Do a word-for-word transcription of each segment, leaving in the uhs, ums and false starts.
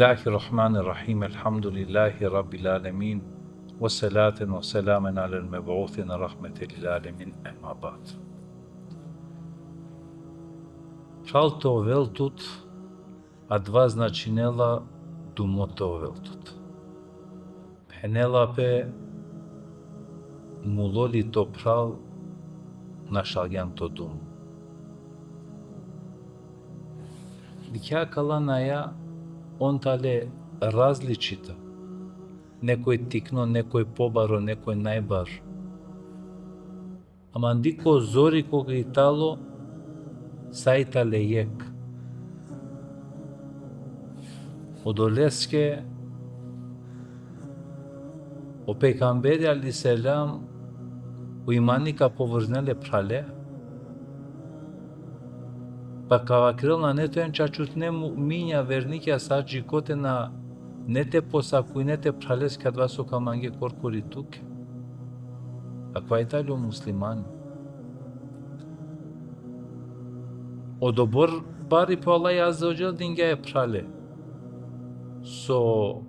Bismillahirrahmanirrahim. Elhamdulillahi Rabbil alemin. Ve salaten ve selamen alel meb'usin rahmeten lil alemin. Emma ba'd. Phral te ovel tut, adava značinela dumo te ovel tut. Phenela pe, mulo li to phral, našalgjan to dum. Dikhea kala naja, on tale različita. Nekoj tikno, nekoj pobaro, nekoj najbar. Ama andi ko zori koga i talo, sa i tale jekh. Odoleske o pejgamberi alejhi selam, o imani ka povrzine le phrale. Pa ka vakerel nane te oven čačutne mu'minja, vernikja, sa džikote nane te posakujne te phraleske adava so ka mange korkori tuke. Akava i tale o muslimani. Odobor baripe o Allah azze ve dželle dingja e phrale. So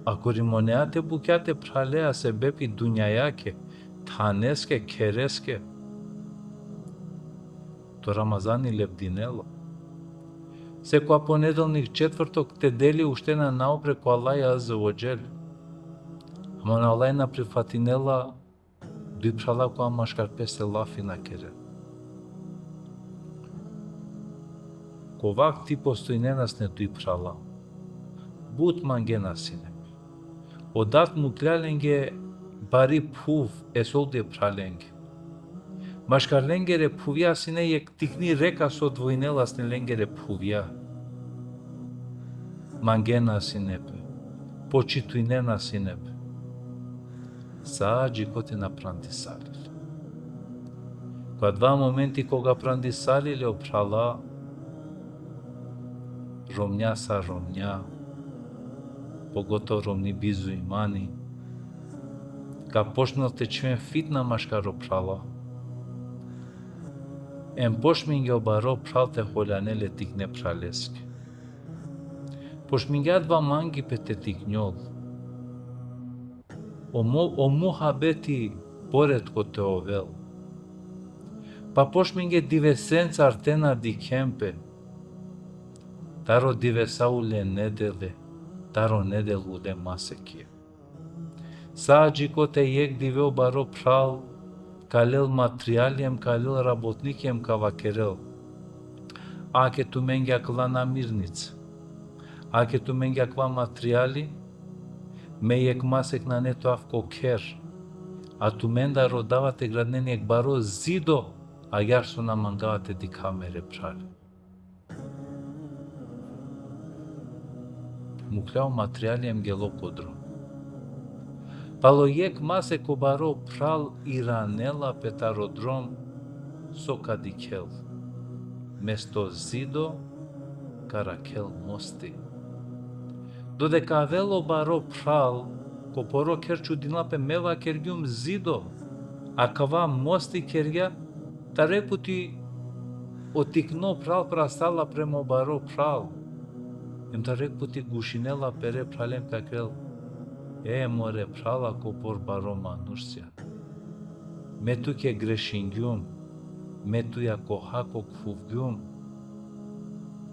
akori monea te bukja te phralea sebepi dunjajake, thaneske, khereske, to Ramazani lebdinela. Se ko ponedelnik, četvrtok te deli uštena naupre ko Allah azze ve dželle. Ama o Allah na prifatinela duj phrala kova maškar peste lafi na keren. Ko vakti postojnena sine duj phrala. But mangena sine. O dat mukhlja lenge bari phuv e solduj phralenge. Maškar lengere phuvja sine jekh tikni reka so odvojinela sine lengere phuvja. Mangena sine pe, počitujnena sine pe. Sa džikote na prandisalile. Ko adava momenti koga prandisalile o phrala, romnja sa romnja, pogotovo romni bizo imani, ka počnel te čhiven fitna maškar o phrala. Em pošmingja o baro phral te holjanel e tikne phraleske. Pošmingja adava mangipe te tiknjol. O mo-, o muhabeti poretko te ovel. Pa pošminge divesencar te na dikhen pe. Taro divesa ule nedele, taro nedel ule masekija. Sa džikote jekh dive o baro phral ka lel materijali em ka lel rabotniki em ka vakerel: Ake tumenge akala namirnice. Ake tumenge akava materijali, me jekh masek nane te ovav ko kher. A tumendar rodava te gradinen jekh baro zido, agjaar so na mangava te dikhav mere phrale. Mukhlja o materijali em gelo ko drom. Palo jekh masek o baro phral iranela pe taro drom, so ka dikhel? Mesto zido ka arakhel mosti. Dodeka avela o baro phral, ko poro kher čudinela pe: Me vakergjum zido, akava mosti kergja. Taro jekh puti o tikno phral prastala prema o baro phral. Em taro jekh puti gušinela pere phrale em ka kerel: E more phrala, ko por baro manuš sijan. Me tuke grešingjum, me tuja ko hako khuvgjum.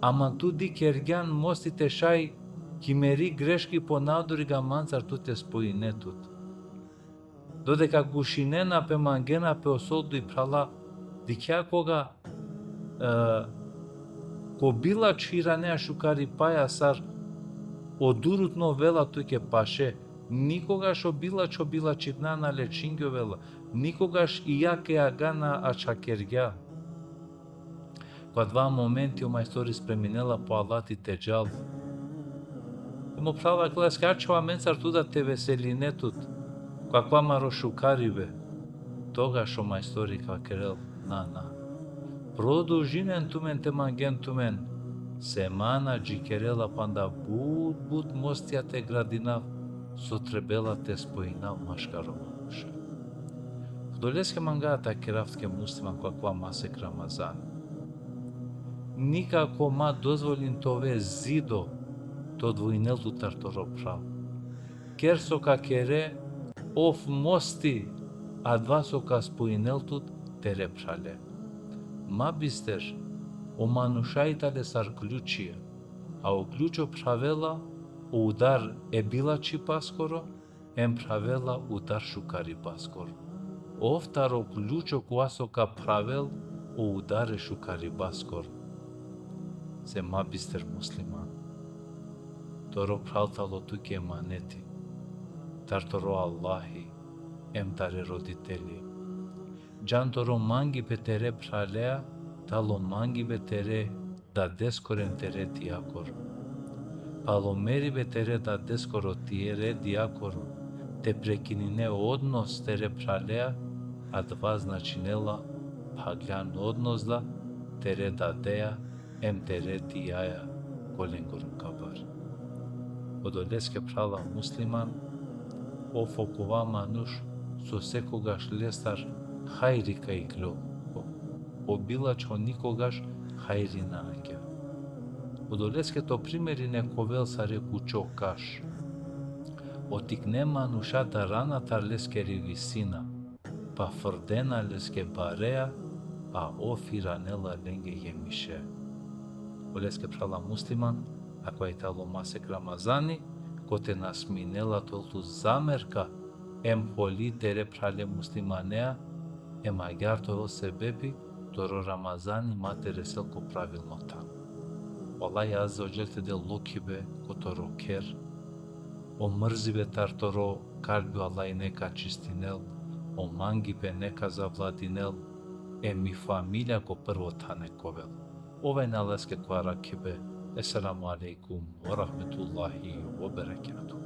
Ama tu di kergjan mosti te šaj ki meri greški ponadoriga mancar tu te spojine tut. Dodeka gušinena pe, mangena pe o solduj phrala, dikhea koga, e, ko bilač iranea šukaripaja sar o durutno ovela tuke paše, nikogaš o bilač o bilačipna na lečingjovela, nikogaš i jake aga na ačhakergja. Ko adava momenti o majstori spreminela po alati te džal. Em o phral vakerela: Ačhov amencar tu da te veseline tut ko akava amaro šukaribe. Togaš o majstori ka kerel: Na, na. Produžinen tumen te mangen tumen. Se ma na džikerela panda but, but mostija te gradinav, so trebela te spojinav maškaro manuša. Odoleske mangava te vakerav tuke musliman ko akava masek Ramazan. Nikako ma dozvolin te ove zido te odvojinel tut tar toro phral. Ker so ka kere, ov mosti adava so ka spojinel tut tere phrale. Ma bister, o manuša i tale sar ključija, a o ključo phravela o udar e bilačhipaskoro, em phravela udar šukaripaskoro. Ov taro ključo kova so ka phravel o udar e šukaripaskoro. Se ma bister musliman. Toro phral talo tuke emaneti. Tar toro Allahi, em tare roditeli. Džan toro mangipe tere phralea, talo mangipe tere dadeskoro em tere dijakoro. Palo meribe tere dadeskoro, tere dijakoro, te prekinine odnos tere phralea, adava značinela phagljan odnos da tere dadea, em tere dijaja ko lengoro kabar. Odoleske phrala musliman, ov okova manuš so sekogaš lestar hajri ka iklol. O bilačho nikogaš hajri na angja. Odoleske to primerine ka ovel sar jekh učo kaš. O tikne manuša darana tar leskeri visina, pa frdena leske bareja, pa ov iranela lenge jemiše. Oleske phrala musliman, akava i talo masek Ramazani, kote na sminela te ovel tut zamerka em holi tere phrale muslimanea, em agjaar te ovel sebepi toro Ramazani ma te resel ko pravilno than. O Allah azze ve dželle te del lokhibe ko toro kher, o mrzibe tar toro kalbi o Allah neka čistinel, o mangipe neka zavladinel, em i familija ko prvo than neka ovel. Oven Allaheske ko arakhibe. Esselamu alejkum ve rahmetullahi ve berekatuhu.